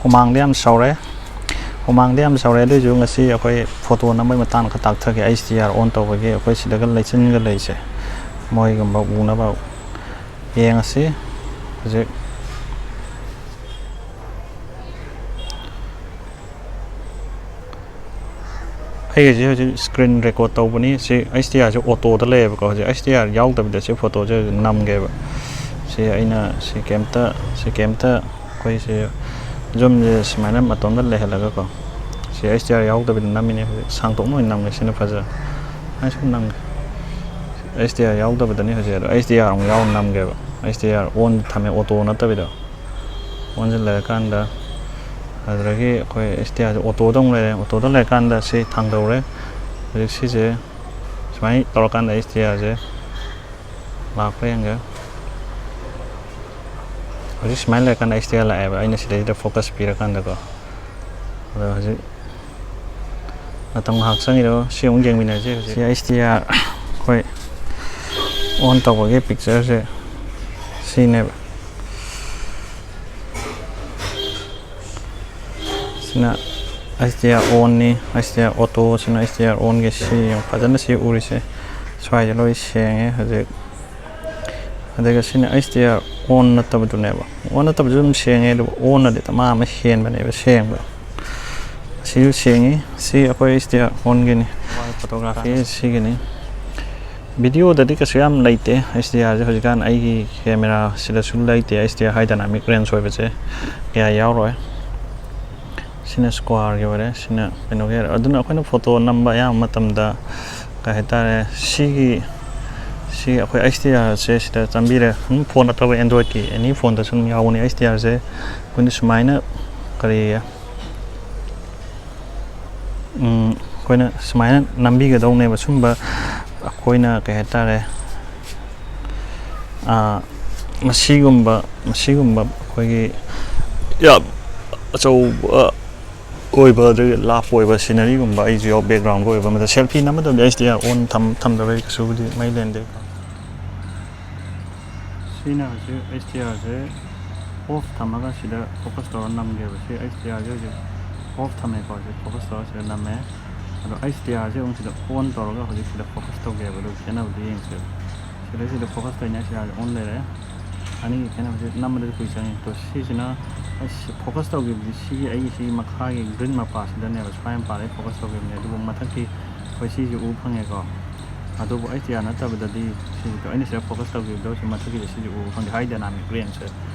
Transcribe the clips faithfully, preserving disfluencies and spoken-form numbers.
ꯍꯨꯃꯥꯡꯗꯤ ꯌꯥꯝ ꯁꯧꯔꯦ꯫ ꯍꯨꯃꯥꯡꯗꯤ ꯌꯥꯝ ꯁꯧꯔꯦ, ꯑꯗꯨꯏꯁꯨ ꯉꯁꯤ ꯑꯩꯈꯣꯏ ꯐꯣꯇꯣ ꯅꯝꯕꯒꯤ ꯃꯇꯥꯡꯗ ꯈꯔ ꯇꯥꯛꯊꯒꯦ꯫ ꯑꯩꯆ ꯗꯤ ꯑꯥꯔ ꯑꯣꯟ ꯇꯧꯕꯒꯤ ꯑꯩꯈꯣꯏ ꯁꯤꯗꯒ ꯂꯩꯆꯤꯟꯒ ꯂꯩꯁꯦ, ꯃꯣꯏꯒꯨꯝꯕ ꯎꯅꯕ ꯌꯦꯡꯉꯁꯤ꯫ ꯍꯧꯖꯤꯛ ꯑꯩꯒꯤꯁꯦ ꯍꯧꯖꯤꯛ ꯁ꯭ꯀ꯭ꯔꯤꯟ ꯔꯦꯀꯣꯔꯠ ꯇꯧꯕꯅꯤ꯫ ꯁꯤ ꯑꯩꯆ ꯗꯤ ꯑꯥꯔꯁꯦ ꯑꯣꯇꯣꯗ ꯂꯩꯌꯦꯕꯀꯣ꯫ ꯍꯧꯖꯤꯛ ꯑꯩꯆ ꯗꯤ ꯑꯥꯔ ꯌꯥꯎꯗꯕꯤꯗ ꯁꯤ ꯐꯣꯇꯣꯁꯦ ꯍꯧꯖꯤꯛ ꯅꯝꯒꯦꯕ꯫ ꯁꯤ ꯑꯩꯅ ꯁꯤ ꯀꯩꯝꯇ ꯁꯤ ꯀꯩꯝꯇ ꯑꯩꯈꯣꯏꯁꯦ ꯖꯨꯝꯁꯦ ꯁꯨꯃꯥꯏꯅ ꯃꯇꯣꯝꯗ ꯂꯩꯍꯜꯂꯒꯀꯣ꯫ ꯁꯤ ꯑꯩꯆ ꯗꯤ ꯑꯥꯔ ꯌꯥꯎꯗꯕꯤꯗ ꯅꯝꯃꯤꯅꯦ꯫ ꯍꯧꯖꯤꯛ ꯁꯥꯡꯗꯣꯛꯅ ꯑꯣꯏꯅ ꯅꯝꯒꯦ, ꯁꯤꯅ ꯐꯖ꯫ ꯑꯩ ꯁꯨꯝ ꯅꯝꯒꯦ꯫ ꯑꯩꯆ ꯗꯤ ꯑꯥꯔ ꯌꯥꯎꯗꯕꯗꯅꯤ ꯍꯧꯖꯤꯛ, ꯑꯗꯣ ꯑꯩꯆ ꯗꯤ ꯑꯥꯔ ꯑꯃꯨꯛ ꯌꯥꯎꯅ ꯅꯝꯒꯦꯕ꯫ ꯑꯩꯆ ꯗꯤ ꯑꯥꯔ ꯑꯣꯟ ꯊꯝꯃꯦ, ꯑꯣꯇꯣ ꯅꯠꯇꯕꯤꯗ꯫ ꯑꯣꯟꯁꯤꯜ ꯂꯩꯔꯀꯥꯟꯗ ꯑꯗꯨꯗꯒꯤ ꯑꯩꯈꯣꯏ ꯑꯩꯆ ꯗꯤ ꯑꯥꯔꯁꯦ ꯑꯣꯇꯣꯗ ꯑꯃꯨꯛ ꯂꯩꯔꯦ꯫ ꯑꯣꯇꯣꯗ ꯂꯩꯔꯀꯥꯟꯗ ꯁꯤ ꯊꯥꯡꯗꯧꯔꯦ꯫ ꯍꯧꯖꯤꯛ ꯁꯤꯁꯦ ꯁꯨꯃꯥꯏꯅ ꯇꯧꯔꯀꯥꯟꯗ ꯑꯩꯆ ꯗꯤ ꯑꯥꯔꯁꯦ ꯂꯥꯛꯄ꯭ꯔꯥ ꯌꯦꯡꯒꯦ꯫ ꯍꯧꯖꯤꯛ ꯁꯨꯃꯥꯏꯅ ꯂꯩꯔꯀꯥꯟꯗ ꯑꯩꯆ ꯗꯤ ꯑꯥꯔ ꯂꯥꯛꯑꯦꯕ, ꯑꯩꯅ ꯁꯤꯗꯩꯁꯤꯗ ꯐꯣꯀꯁ ꯄꯤꯔꯀꯥꯟꯗꯀꯣ꯫ ꯑꯗꯣ ꯍꯧꯖꯤꯛ ꯃꯇꯝ ꯉꯥꯏꯍꯥꯛ ꯆꯪꯉꯤꯗꯣ ꯁꯤ ꯑꯃꯨꯛ ꯌꯦꯡꯃꯤꯟꯅꯁꯤ꯫ ꯍꯧꯖꯤꯛ ꯁꯤ ꯑꯩꯆ ꯗꯤ ꯑꯥꯔ ꯑꯩꯈꯣꯏ ꯑꯣꯟ ꯇꯧꯕꯒꯤ ꯄꯤꯛꯆꯔꯁꯦ ꯁꯤꯅꯦꯕ꯫ ꯁꯤꯅ ꯑꯩꯆ ꯗꯤ ꯑꯥꯔ ꯑꯣꯟꯅꯤ, ꯑꯩꯆ ꯗꯤ ꯑꯥꯔ ꯑꯣꯇꯣ꯫ ꯁꯤꯅ ꯑꯩꯆ ꯗꯤ ꯑꯥꯔ ꯑꯣꯟꯒꯤ ꯁꯤ ꯌꯥꯝ ꯐꯖꯅ ꯁꯤ ꯎꯔꯤꯁꯦ꯫ ꯁ꯭ꯋꯥꯏꯁꯦ ꯂꯣꯏ ꯁꯦꯡꯉꯦ ꯍꯧꯖꯤꯛ꯫ ꯑꯗꯨꯒ ꯁꯤꯅ ꯑꯩꯆ ꯗꯤ ꯑꯥꯔ ꯑꯣꯟ ꯅꯠꯇꯕꯗꯨꯅꯦꯕ꯫ ꯑꯣꯟ ꯅꯠꯇꯕꯁꯨ ꯑꯗꯨꯝ ꯁꯦꯡꯉꯦ, ꯑꯗꯨꯕꯨ ꯑꯣꯟꯅꯗꯤ ꯗꯃꯥ ꯑꯃ ꯍꯦꯟꯕꯅꯦꯕ ꯁꯦꯡꯕ꯫ ꯁꯤꯁꯨ ꯁꯦꯡꯉꯤ꯫ ꯁꯤ ꯑꯩꯈꯣꯏ ꯑꯩꯆ ꯗꯤ ꯑꯥꯔ ꯑꯣꯟꯒꯤꯅꯤ꯫ ꯐꯣꯇꯣꯒ꯭ꯔꯥꯐꯤ ꯁꯤꯒꯤꯅꯤ꯫ ꯚꯤꯗꯤꯑꯣꯗꯗꯤ ꯀꯩꯁꯨ ꯌꯥꯝ ꯂꯩꯇꯦ ꯑꯩꯆ ꯗꯤ ꯑꯥꯔꯁꯦ꯫ ꯍꯧꯖꯤꯛꯀꯥꯟ ꯑꯩꯒꯤ ꯀꯦꯃꯦꯔꯥꯁꯤꯗꯁꯨ ꯂꯩꯇꯦ ꯑꯩꯆ ꯗꯤ ꯑꯥꯔ ꯍꯥꯏ ꯗꯥꯏꯅꯥꯃꯤꯛ ꯔꯦꯟꯖ ꯑꯣꯏꯕꯁꯦ ꯀꯌꯥ ꯌꯥꯎꯔꯣꯏ꯫ ꯁꯤꯅ ꯁ꯭ꯀ꯭ꯋꯥꯔꯒꯤ ꯑꯣꯏꯔꯦ, ꯁꯤꯅ ꯀꯩꯅꯣꯒꯤ ꯑꯣꯏꯔꯦ꯫ ꯑꯗꯨꯅ ꯑꯩꯈꯣꯏꯅ ꯐꯣꯇꯣ ꯅꯝꯕ ꯑꯌꯥꯝꯕ ꯃꯇꯝꯗ ꯀꯩ ꯍꯥꯏꯇꯥꯔꯦ, ꯁꯤꯒꯤ ꯁꯤ ꯑꯩꯈꯣꯏ ꯑꯩꯆ ꯗꯤ ꯑꯥꯔꯁꯦ ꯁꯤꯗ ꯆꯪꯕꯤꯔꯦ꯫ ꯑꯗꯨꯝ ꯐꯣꯟ ꯅꯠꯇꯕ ꯑꯦꯟꯗ꯭ꯔꯣꯏꯗꯀꯤ ꯑꯦꯅꯤ ꯐꯣꯟꯗꯁꯨ ꯑꯗꯨꯝ ꯌꯥꯎꯕꯅꯤ ꯑꯩꯆ ꯗꯤ ꯑꯥꯔꯁꯦ꯫ ꯑꯩꯈꯣꯏꯅ ꯁꯨꯃꯥꯏꯅ ꯀꯔꯤ ꯎꯝ, ꯑꯩꯈꯣꯏꯅ ꯁꯨꯃꯥꯏꯅ ꯅꯝꯕꯤꯒꯗꯧꯅꯦꯕ꯫ ꯁꯨꯝꯕ ꯑꯩꯈꯣꯏꯅ ꯀꯩ ꯍꯥꯏꯇꯥꯔꯦ, ꯑꯥ, ꯃꯁꯤꯒꯨꯝꯕ ꯃꯁꯤꯒꯨꯝꯕ ꯑꯩꯈꯣꯏꯒꯤ ꯌꯥꯝ ꯑꯆꯧꯕ ꯑꯣꯏꯕ, ꯑꯗꯒꯤ ꯂꯥꯞꯄ ꯑꯣꯏꯕ ꯁꯤꯅꯔꯤꯒꯨꯝꯕ ꯑꯩꯁꯨ ꯌꯥꯎ, ꯕꯦꯛꯒ꯭ꯔꯥꯎꯟꯒ ꯑꯣꯏꯕ ꯑꯃꯗ ꯁꯦꯜꯐꯤ ꯅꯝꯕ ꯃꯇꯝꯗ ꯑꯩꯆ ꯗꯤ ꯑꯥꯔ ꯑꯣꯟ ꯊꯝ-, ꯊꯝꯗꯕꯩ ꯀꯩꯁꯨꯕꯨꯗꯤ ꯃꯩ ꯂꯦꯟꯗꯦ꯫ ꯁꯤꯅ ꯍꯧꯖꯤꯛ ꯑꯩꯆ ꯗꯤ ꯑꯥꯔꯁꯦ ꯑꯣꯐ ꯊꯝꯃꯒ ꯁꯤꯗ ꯐꯣꯀꯁ ꯇꯧꯔꯒ ꯅꯝꯒꯦꯕ꯫ ꯁꯤ ꯑꯩꯆ ꯗꯤ ꯑꯥꯔꯁꯦ ꯍꯧꯖꯤꯛ ꯑꯣꯐ ꯊꯝꯃꯦꯀꯣ꯫ ꯁꯤ ꯐꯣꯀꯁ ꯇꯧꯔꯒ ꯁꯤꯗ ꯅꯝꯃꯦ꯫ ꯑꯗꯣ ꯑꯩꯆ ꯗꯤ ꯑꯥꯔꯁꯦ ꯑꯃꯨꯛ ꯁꯤꯗ ꯑꯣꯟ ꯇꯧꯔꯒ ꯍꯧꯖꯤꯛ ꯁꯤꯗ ꯐꯣꯀꯁ ꯇꯧꯒꯦꯕ꯫ ꯑꯗꯨ ꯈꯦꯠꯅꯕꯗꯤ ꯌꯦꯡꯁꯦꯕ꯫ ꯁꯤꯗ ꯁꯤꯗ ꯐꯣꯀꯁ ꯇꯧꯔꯤꯅꯦ꯫ ꯑꯩꯆ ꯗꯤ ꯑꯥꯔꯁꯦ ꯑꯣꯟ ꯂꯩꯔꯦ꯫ ꯑꯅꯤꯒꯤ ꯈꯦꯠꯅꯕꯁꯦ ꯅꯝꯕꯗꯗꯤ ꯀꯨꯏ ꯆꯪꯉꯤ꯫ ꯑꯗꯣ ꯁꯤꯁꯤꯅ ꯑꯩ ꯐꯣꯀꯁ ꯇꯧꯈꯤꯕꯁꯤ ꯁꯤꯒꯤ ꯑꯩꯒꯤ ꯁꯤꯒꯤ ꯃꯈꯥꯒꯤ ꯒ꯭ꯔꯤꯟ ꯃꯄꯥꯁꯤꯗꯅꯦꯕ ꯁꯨꯃꯥꯏꯅ ꯄꯥꯜꯂꯒ ꯐꯣꯀꯁ ꯇꯧꯈꯤꯕꯅꯦ꯫ ꯑꯗꯨꯕꯨ ꯃꯊꯛꯀꯤ ꯑꯩꯈꯣꯏ ꯁꯤꯁꯦ ꯎꯕ ꯐꯪꯉꯦꯀꯣ꯫ ꯑꯗꯨꯕꯨ ꯑꯩꯆ ꯗꯤ ꯑꯥꯔ ꯅꯠꯇꯕꯗꯗꯤ ꯁꯤꯁꯦ ꯑꯩꯅ ꯁꯤꯗ ꯐꯣꯀꯁ ꯇꯧꯈꯤꯕꯗꯣ ꯁꯤ ꯃꯊꯛꯀꯤꯁꯦ ꯁꯤꯁꯦ ꯎꯕ ꯐꯪꯗꯦ꯫ ꯍꯥꯏ ꯗꯥꯏꯅꯥꯃꯤꯛ ꯔꯦꯟꯖꯁꯦ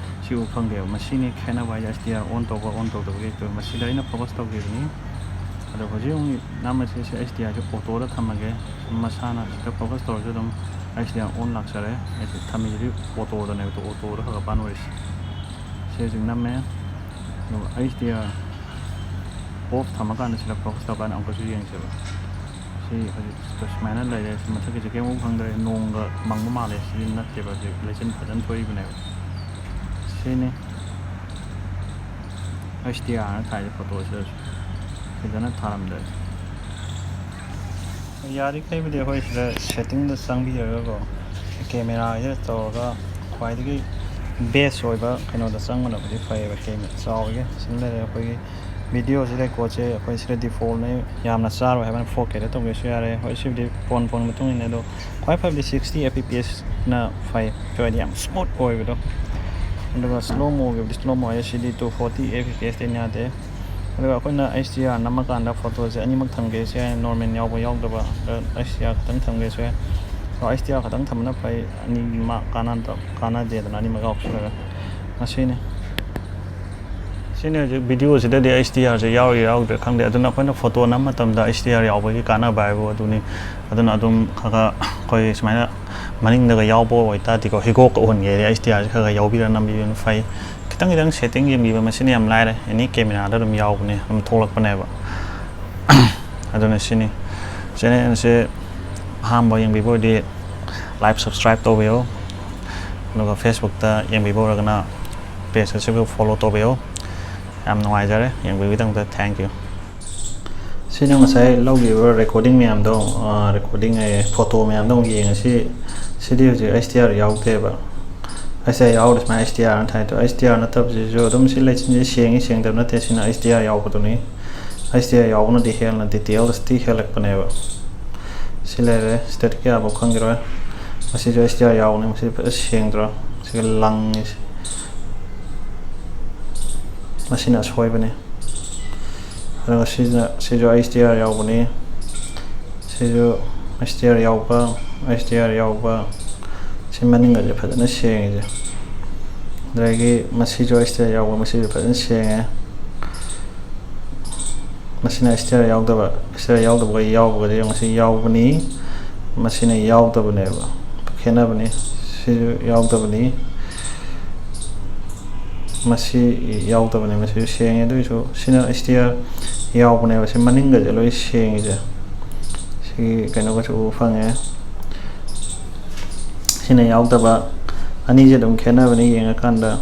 ꯁꯤ ꯎꯕ ꯐꯪꯗꯦꯕ꯫ ꯃꯁꯤꯅꯤ ꯈꯦꯠꯅꯕ ꯍꯥꯏꯁꯦ, ꯑꯩꯆ ꯗꯤ ꯑꯥꯔ ꯑꯣꯟ ꯇꯧꯕ ꯑꯣꯟ ꯇꯧꯗꯕꯒꯤ꯫ ꯑꯗꯣ ꯃꯁꯤꯗ ꯑꯩꯅ ꯐꯣꯀꯁ ꯇꯧꯈꯤꯕꯅꯤ꯫ ꯑꯗꯣ ꯍꯧꯖꯤꯛ ꯑꯃꯨꯛ ꯅꯝꯕꯁꯦ ꯁꯤ ꯑꯩꯆ ꯗꯤ ꯑꯥꯔꯁꯦ ꯑꯣꯇꯣꯗ ꯊꯝꯃꯒꯦ꯫ ꯁꯨꯝ ꯃꯁꯥꯅ ꯁꯤꯗ ꯐꯣꯀꯁ ꯇꯧꯔꯁꯨ ꯑꯗꯨꯝ ꯑꯩꯆ ꯗꯤ ꯑꯥꯔ ꯑꯣꯟ ꯂꯥꯛꯆꯔꯦ꯫ ꯑꯩꯁꯦ ꯊꯝꯃꯤꯁꯤꯗꯤ ꯑꯣꯇꯣꯗꯅꯦꯕ꯫ ꯑꯗꯣ ꯑꯣꯇꯣꯗ ꯈꯔ ꯈꯔ ꯄꯥꯟ ꯑꯣꯏꯔꯤꯁꯦ꯫ ꯁꯤ ꯍꯧꯖꯤꯛ ꯅꯝꯃꯦ꯫ ꯑꯗꯨꯒ ꯑꯩꯆ ꯗꯤ ꯑꯥꯔ ꯑꯣꯐ ꯊꯝꯃꯀꯥꯟꯗ ꯁꯤꯗ ꯐꯣꯀꯁ ꯇꯧꯔꯀꯥꯟꯗ ꯑꯃꯨꯛꯀꯁꯨ ꯌꯦꯡꯁꯦꯕ꯫ ꯁꯤ ꯍꯧꯖꯤꯛ ꯁꯨꯃꯥꯏꯅ ꯂꯩꯔꯦ꯫ ꯁꯤ ꯃꯊꯛꯀꯤꯁꯦ ꯀꯩꯝ ꯎꯕ ꯐꯪꯗ꯭ꯔꯦ꯫ ꯅꯣꯡꯒ ꯃꯪꯕ ꯃꯥꯜꯂꯦ꯫ ꯁꯤꯗꯤ ꯅꯠꯇꯦꯕ꯫ ꯍꯧꯖꯤꯛ ꯂꯩꯆꯤꯟ ꯐꯖꯅ ꯊꯣꯛꯏꯕꯅꯦꯕ꯫ ꯁꯤꯅꯤ ꯑꯩꯆ ꯗꯤ ꯑꯥꯔꯅ ꯊꯥꯏꯁꯦ ꯐꯣꯇꯣꯁꯤꯗꯁꯨ꯫ ꯐꯖꯅ ꯊꯥꯔꯝꯗ꯭ꯔꯦ꯫ ꯌꯥꯔꯤꯈꯩꯕꯨꯗꯤ ꯑꯩꯈꯣꯏ ꯁꯤꯗ ꯁꯦꯠꯇꯤꯡꯗ ꯆꯪꯕꯤꯔꯒꯀꯣ, ꯀꯦꯃꯦꯔꯥꯁꯤꯗ ꯇꯧꯔꯒ ꯈ꯭ꯋꯥꯏꯗꯒꯤ ꯕꯦꯁ ꯑꯣꯏꯕ ꯀꯩꯅꯣꯗ ꯆꯪꯕꯅꯕꯨꯗꯤ ꯐꯩꯌꯦꯕ꯫ ꯀꯦꯃꯦꯔꯥ ꯆꯥꯎꯔꯤꯒꯩ ꯁꯤꯗ ꯂꯩꯔꯦ꯫ ꯑꯩꯈꯣꯏꯒꯤ ꯚꯤꯗꯤꯑꯣꯁꯤ ꯔꯦꯀꯣꯔꯠꯁꯦ ꯑꯩꯈꯣꯏ ꯁꯤꯗ ꯗꯤꯐꯣꯜꯠꯅꯦ, ꯌꯥꯝꯅ ꯆꯥꯔꯣꯏ ꯍꯥꯏꯕꯅ ꯐꯣꯔ ꯀꯦꯗ ꯇꯧꯒꯦꯁꯨ ꯌꯥꯔꯦ꯫ ꯍꯣꯏ, ꯁꯤꯕꯨꯗꯤ ꯐꯣꯟ ꯐꯣꯟ ꯃꯇꯨꯡ ꯏꯟꯅ, ꯑꯗꯣ ꯈ꯭ꯋꯥꯏ ꯐꯕꯗꯤ ꯁꯤꯛꯁꯇꯤ ꯑꯦꯐ ꯄꯤ ꯑꯦꯁꯅ ꯐꯩ꯫ ꯁ꯭ꯋꯥꯏꯗꯤ ꯌꯥꯝ ꯁ꯭ꯃꯨꯠ ꯑꯣꯏꯕꯗꯣ꯫ ꯑꯗꯨꯒ ꯁ꯭ꯂꯣ ꯃꯣꯒꯤꯕꯨꯗꯤ ꯁ꯭ꯂꯣ ꯃꯣ ꯍꯥꯏꯁꯦ ꯁꯤꯗꯤ ꯇꯨ ꯐꯣꯔꯇꯤ ꯑꯦꯐ ꯄꯤ ꯑꯦꯁꯇꯩ ꯌꯥꯗꯦ꯫ ꯑꯗꯨꯒ ꯑꯩꯈꯣꯏꯅ ꯑꯩꯆ ꯗꯤ ꯑꯥꯔ ꯅꯝꯃꯀꯥꯟꯗ ꯐꯣꯇꯣꯁꯦ ꯑꯅꯤꯃꯛ ꯊꯝꯒꯦꯁꯨ ꯌꯥꯏ, ꯅꯣꯔꯃꯦꯜ ꯌꯥꯎꯕ ꯌꯥꯎꯗꯕ, ꯑꯗ ꯑꯩꯆ ꯗꯤ ꯑꯥꯔ ꯈꯛꯇꯪ ꯊꯝꯒꯦꯁꯨ ꯌꯥꯏ꯫ ꯑꯗꯣ ꯑꯩꯆ ꯗꯤ ꯑꯥꯔ ꯈꯛꯇꯪ ꯊꯝꯕꯅ ꯐꯩ, ꯑꯅꯤꯃꯛ ꯀꯥꯟꯅꯗ-, ꯀꯥꯟꯅꯗꯦꯗꯅ ꯑꯅꯤꯃꯛ ꯌꯥꯎꯁꯜꯂꯒ꯫ ꯃꯁꯤꯅꯤ꯫ ꯁꯤꯅꯤ ꯍꯧꯖꯤꯛ ꯚꯤꯗꯤꯑꯣꯁꯤꯗꯗꯤ ꯑꯩꯆ ꯗꯤ ꯑꯥꯔꯁꯦ ꯌꯥꯎꯔꯤꯔꯥ ꯌꯥꯎꯗ꯭ꯔꯤꯔꯥ ꯈꯪꯗꯦ꯫ ꯑꯗꯨꯅ ꯑꯩꯈꯣꯏꯅ ꯐꯣꯇꯣ ꯅꯝꯕ ꯃꯇꯝꯗ ꯑꯩꯆ ꯗꯤ ꯑꯥꯔ ꯌꯥꯎꯕꯒꯤ ꯀꯥꯟꯅꯕ ꯍꯥꯏꯕꯨ ꯑꯗꯨꯅꯤ꯫ ꯑꯗꯨꯅ ꯑꯗꯨꯝ ꯈꯔ ꯈꯔ ꯑꯩꯈꯣꯏ ꯁꯨꯃꯥꯏꯅ ꯃꯅꯤꯡꯗꯒ ꯌꯥꯎꯕ ꯑꯣꯏꯇꯥꯔꯗꯤꯀꯣ, ꯍꯤꯒꯣꯛꯀ ꯎꯍꯟꯒꯦ ꯍꯥꯏꯗꯤ ꯑꯩꯆ ꯗꯤ ꯑꯥꯔꯁꯦ ꯈꯔ ꯈꯔ ꯌꯥꯎꯕꯤꯔ ꯅꯝꯕꯤꯕꯅ ꯐꯩ꯫ ꯈꯤꯇꯪ ꯈꯤꯇꯪ ꯁꯦꯠꯇꯤꯡ ꯌꯦꯡꯕꯤꯕ ꯃꯁꯤꯅ ꯌꯥꯝ ꯂꯥꯏꯔꯦ꯫ ꯑꯦꯅꯤ ꯀꯦꯃꯦꯔꯥꯗ ꯑꯗꯨꯝ ꯌꯥꯎꯕꯅꯦ, ꯑꯗꯨꯝ ꯊꯣꯛꯂꯛꯄꯅꯦꯕ꯫ ꯑꯗꯨꯅ ꯁꯤꯅꯤ꯫ ꯆꯦꯅꯦꯜꯁꯦ ꯑꯍꯥꯟꯕ ꯌꯦꯡꯕꯤꯕ ꯑꯣꯏꯗꯤ ꯂꯥꯏꯛ, ꯁꯕꯁꯀ꯭ꯔꯥꯏꯕ ꯇꯧꯕꯤꯌꯨ꯫ ꯑꯗꯨꯒ ꯐꯦꯁꯕꯨꯛꯇ ꯌꯦꯡꯕꯤꯕ ꯑꯣꯏꯔꯒꯅ ꯄꯦꯖ ꯑꯁꯤꯕꯨ ꯐꯣꯂꯣ ꯇꯧꯕꯤꯌꯨ꯫ ꯌꯥꯝ ꯅꯨꯡꯉꯥꯏꯖꯔꯦ ꯌꯦꯡꯕꯤꯕꯒꯤꯗꯃꯛꯇ꯫ Thank you꯫ ꯁꯤꯅ ꯉꯁꯥꯏ ꯂꯧꯈꯤꯕ ꯔꯦꯀꯣꯔꯗꯤꯡ ꯃꯌꯥꯝꯗꯣ, ꯑ, ꯔꯦꯀꯣꯔꯗꯤꯡ ꯑꯌꯦ, ꯐꯣꯇꯣ ꯃꯌꯥꯝꯗꯣ ꯑꯃꯨꯛ ꯌꯦꯡꯉꯁꯤ꯫ ꯁꯤꯗꯤ ꯍꯧꯖꯤꯛ ꯑꯩꯆ ꯗꯤ ꯑꯥꯔ ꯌꯥꯎꯗꯦꯕ꯫ ꯑꯩꯁ ꯗꯤ ꯑꯥꯔ ꯌꯥꯎꯔꯤ ꯁꯨꯃꯥꯏꯅ ꯑꯩꯁ ꯗꯤ ꯑꯥꯔ ꯅ ꯊꯥꯏꯗꯣ, ꯑꯩꯁ ꯗꯤ ꯑꯥꯔ ꯅꯠꯇꯕꯁꯤꯁꯨ ꯑꯗꯨꯝ ꯁꯤ ꯂꯩꯆꯤꯟꯁꯦ ꯁꯦꯡꯉꯤ ꯁꯦꯡꯗꯕ ꯅꯠꯇꯦ, ꯁꯤꯅ ꯑꯩꯁ ꯗꯤ ꯑꯥꯔ ꯌꯥꯎꯕꯗꯨꯅꯤ꯫ ꯑꯩꯁ ꯗꯤ ꯑꯥꯔ ꯌꯥꯎꯕꯅꯗꯤ ꯍꯦꯟꯅ ꯗꯤꯇꯦꯜꯁꯇꯤ ꯍꯦꯜꯂꯛꯄꯅꯦꯕ꯫ ꯁꯤ ꯂꯩꯔꯦ, ꯁꯤꯗꯗꯤ ꯀꯌꯥꯐꯥꯎ ꯈꯪꯈꯤꯔꯣꯏ꯫ ꯃꯁꯤꯁꯨ ꯑꯩꯁ ꯗꯤ ꯑꯥꯔ ꯌꯥꯎꯕꯅꯤ, ꯃꯁꯤ ꯐꯖꯅ ꯁꯦꯡꯗ꯭ꯔꯣ? ꯁꯤꯒ ꯂꯪꯉꯤꯁꯦ, ꯃꯁꯤꯅ ꯑꯁꯣꯏꯕꯅꯤ꯫ ꯑꯗꯨꯒ ꯁꯤꯅ, ꯁꯤꯁꯨ ꯑꯩꯁ ꯗꯤ ꯑꯥꯔ ꯌꯥꯎꯕꯅꯤ꯫ ꯁꯤꯁꯨ ꯑꯩꯁ ꯗꯤ ꯑꯥꯔ ꯌꯥꯎꯕ, ꯑꯩꯁ ꯗꯤ ꯑꯥꯔ ꯌꯥꯎꯕ꯫ ꯁꯤ ꯃꯅꯤꯡꯒꯁꯦ ꯐꯖꯅ ꯁꯦꯡꯉꯤꯁꯦ꯫ ꯑꯗꯒꯤ ꯃꯁꯤꯁꯨ ꯑꯩꯁ ꯗꯤ ꯑꯥꯔ ꯌꯥꯎꯕ, ꯃꯁꯤꯁꯨ ꯐꯖꯅ ꯁꯦꯡꯉꯦ꯫ ꯃꯁꯤꯅ ꯑꯩꯁ ꯗꯤ ꯑꯥꯔ ꯌꯥꯎꯗꯕ, ꯑꯩꯁ ꯗꯤ ꯑꯥꯔ ꯌꯥꯎꯗꯕꯒ ꯌꯥꯎꯕꯒꯗꯤ ꯌꯦꯡꯉꯣ, ꯁꯤ ꯌꯥꯎꯕꯅꯤ, ꯃꯁꯤꯅ ꯌꯥꯎꯗꯕꯅꯦꯕ, ꯈꯦꯠꯅꯕꯅꯤ꯫ ꯁꯤꯁꯨ ꯌꯥꯎꯗꯕꯅꯤ, ꯃꯁꯤ ꯌꯥꯎꯗꯕꯅꯤ, ꯃꯁꯤꯁꯨ ꯁꯦꯡꯉꯦ꯫ ꯑꯗꯨꯏꯁꯨ ꯁꯤꯅ ꯑꯩꯁ ꯗꯤ ꯑꯥꯔ ꯌꯥꯎꯕꯅꯦꯕ, ꯁꯤ ꯃꯅꯤꯡꯒꯁꯦ ꯂꯣꯏ ꯁꯦꯡꯉꯤꯁꯦ꯫ ꯁꯤꯒꯤ ꯀꯩꯅꯣꯒꯁꯨ ꯎꯕ ꯐꯪꯉꯦ꯫ ꯁꯤꯅ ꯌꯥꯎꯗꯕ, ꯑꯅꯤꯁꯦ ꯑꯗꯨꯝ ꯈꯦꯠꯅꯕꯅꯤ ꯌꯦꯡꯉꯀꯥꯟꯗ꯫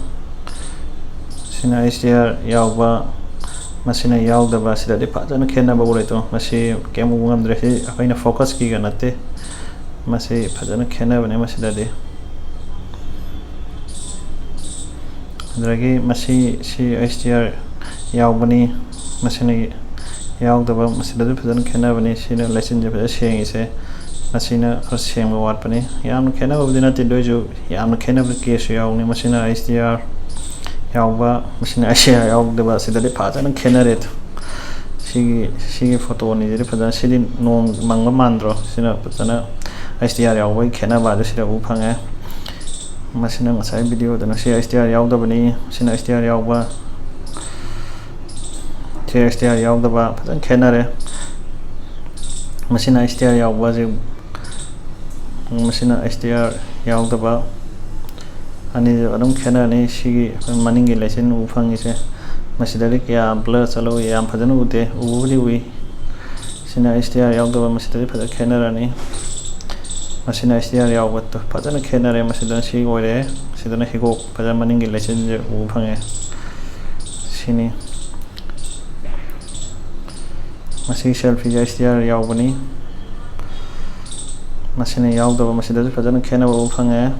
ꯁꯤꯅ ꯑꯩꯁ ꯗꯤ ꯑꯥꯔ ꯌꯥꯎꯕ, ꯃꯁꯤꯅ ꯌꯥꯎꯗꯕ, ꯁꯤꯗꯗꯤ ꯐꯖꯅ ꯈꯦꯠꯅꯕ ꯎꯔꯦ꯫ ꯇꯣ, ꯃꯁꯤ ꯀꯩꯝ ꯎꯕ ꯉꯝꯗ꯭ꯔꯦ꯫ ꯁꯤ ꯑꯩꯈꯣꯏꯅ ꯐꯣꯀꯁꯀꯤꯒ ꯅꯠꯇꯦ, ꯃꯁꯤ ꯐꯖꯅ ꯈꯦꯠꯅꯕꯅꯦ ꯃꯁꯤꯗꯗꯤ꯫ ꯑꯗꯨꯗꯒꯤ ꯃꯁꯤ, ꯁꯤ ꯑꯩꯁ ꯗꯤ ꯑꯥꯔ ꯌꯥꯎꯕꯅꯤ, ꯃꯁꯤꯅ ꯌꯥꯎꯗꯕ, ꯃꯁꯤꯗꯁꯨ ꯐꯖꯅ ꯈꯦꯠꯅꯕꯅꯤ꯫ ꯁꯤꯅ ꯂꯩꯆꯤꯟꯁꯦ ꯐꯖꯅ ꯁꯦꯡꯉꯤꯁꯦ, ꯃꯁꯤꯅ ꯈꯔ ꯁꯦꯡꯕ ꯋꯥꯠꯄꯅꯤ꯫ ꯌꯥꯝꯅ ꯈꯦꯠꯅꯕꯕꯨꯗꯤ ꯅꯠꯇꯦ, ꯑꯗꯨ ꯑꯣꯏꯁꯨ ꯌꯥꯝꯅ ꯈꯦꯠꯅꯕ ꯀꯦꯁꯁꯨ ꯌꯥꯎꯕꯅꯤ꯫ ꯃꯁꯤꯅ ꯑꯩꯁ ꯗꯤ ꯑꯥꯔ ꯌꯥꯎꯕ, ꯃꯁꯤꯅ ꯑꯩꯁ ꯗꯤ ꯑꯥꯔ ꯌꯥꯎꯗꯕ, ꯁꯤꯗꯗꯤ ꯐꯖꯅ ꯈꯦꯠꯅꯔꯦ꯫ ꯁꯤꯒꯤ, ꯁꯤꯒꯤ ꯐꯣꯇꯣ ꯑꯅꯤꯁꯤꯗꯤ ꯐꯖꯅ, ꯁꯤꯗꯤ ꯅꯣꯡ ꯃꯪꯕ ꯃꯥꯟꯗ꯭ꯔꯣ? ꯁꯤꯅ ꯐꯖꯅ ꯑꯩꯁ ꯗꯤ ꯑꯥꯔ ꯌꯥꯎꯕꯒꯤ ꯈꯦꯠꯅꯕ ꯑꯗꯨ ꯁꯤꯗ ꯎꯕ ꯐꯪꯉꯦ꯫ ꯃꯁꯤꯅ ꯉꯁꯥꯏ ꯚꯤꯗꯤꯑꯣꯗꯅ ꯁꯤ ꯑꯩꯁ ꯗꯤ ꯑꯥꯔ ꯌꯥꯎꯗꯕꯅꯤ, ꯁꯤꯅ ꯑꯩꯁ ꯗꯤ ꯑꯥꯔ ꯌꯥꯎꯕ, ꯁꯤ ꯑꯩꯁ ꯗꯤ ꯑꯥꯔ ꯌꯥꯎꯗꯕ, ꯐꯖꯅ ꯈꯦꯠꯅꯔꯦ꯫ ꯃꯁꯤꯅ ꯑꯩꯁ ꯗꯤ ꯑꯥꯔ ꯌꯥꯎꯕ, ꯁꯤ, ꯃꯁꯤꯅ ꯑꯩꯁ ꯗꯤ ꯑꯥꯔ ꯌꯥꯎꯗꯕ꯫ ꯑꯅꯤꯁꯨ ꯑꯗꯨꯝ ꯈꯦꯠꯅꯔꯅꯤ꯫ ꯁꯤꯒꯤ ꯑꯩꯈꯣꯏ ꯃꯅꯤꯡꯒꯤ ꯂꯩꯆꯤꯟ ꯎꯕ ꯐꯪꯉꯤꯁꯦ, ꯃꯁꯤꯗꯗꯤ ꯀꯌꯥ ꯕ꯭ꯂꯔ ꯆꯠꯂꯧꯏ, ꯌꯥꯝ ꯐꯖꯅ ꯎꯗꯦ, ꯎꯕꯕꯨꯗꯤ ꯎꯏ꯫ ꯁꯤꯅ ꯑꯩꯁ ꯗꯤ ꯑꯥꯔ ꯌꯥꯎꯗꯕ, ꯃꯁꯤꯗꯗꯤ ꯐꯖꯅ ꯈꯦꯠꯅꯔꯅꯤ꯫ ꯃꯁꯤꯅ ꯑꯩꯁ ꯗꯤ ꯑꯥꯔ ꯌꯥꯎꯕ, ꯐꯖꯅ ꯈꯦꯠꯅꯔꯦ꯫ ꯃꯁꯤꯗꯅ ꯁꯤ ꯑꯣꯏꯔꯦ, ꯁꯤꯗꯅ ꯍꯤꯒꯣꯛ ꯐꯖꯅ ꯃꯅꯤꯡꯒꯤ ꯂꯩꯆꯤꯟꯁꯦ ꯎꯕ ꯐꯪꯉꯦ꯫ ꯁꯤꯅꯤ꯫ ꯃꯁꯤꯒꯤ ꯁꯦꯜꯐꯤꯁꯦ ꯑꯩꯁ ꯗꯤ ꯑꯥꯔ ꯌꯥꯎꯕꯅꯤ꯫ ꯃꯁꯤꯅ ꯌꯥꯎꯗꯕ, ꯃꯁꯤꯗꯁꯨ ꯐꯖꯅ ꯈꯦꯠꯅꯕ ꯎꯕ ꯐꯪꯉꯦ꯫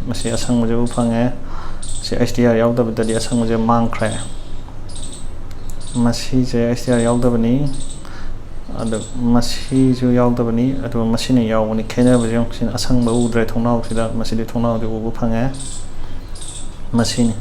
ꯃꯁꯤ ꯑꯁꯪꯕꯁꯦ ꯎꯕ ꯐꯪꯉꯦ꯫ ꯁꯤ ꯑꯩꯆ ꯗꯤ ꯑꯥꯔ ꯌꯥꯎꯗꯕꯗꯗꯤ ꯑꯁꯪꯕꯁꯦ ꯃꯥꯡꯈ꯭ꯔꯦ꯫ ꯃꯁꯤꯁꯦ ꯑꯩꯆ ꯗꯤ ꯑꯥꯔ ꯌꯥꯎꯗꯕꯅꯤ꯫ ꯑꯗꯨ ꯃꯁꯤꯁꯨ ꯌꯥꯎꯗꯕꯅꯤ, ꯑꯗꯨꯒ ꯃꯁꯤꯅ ꯌꯥꯎꯕꯅꯤ꯫ ꯈꯦꯠꯅꯕꯁꯦ ꯌꯦꯡꯉꯨ, ꯁꯤꯅ ꯑꯁꯪꯕ ꯎꯗ꯭ꯔꯦ ꯊꯣꯡꯅꯥꯎꯁꯤꯗ, ꯃꯁꯤꯗꯤ ꯊꯣꯡꯅꯥꯎꯗꯤ ꯎꯕ ꯐꯪꯉꯦ꯫ ꯃꯁꯤꯅꯤ꯫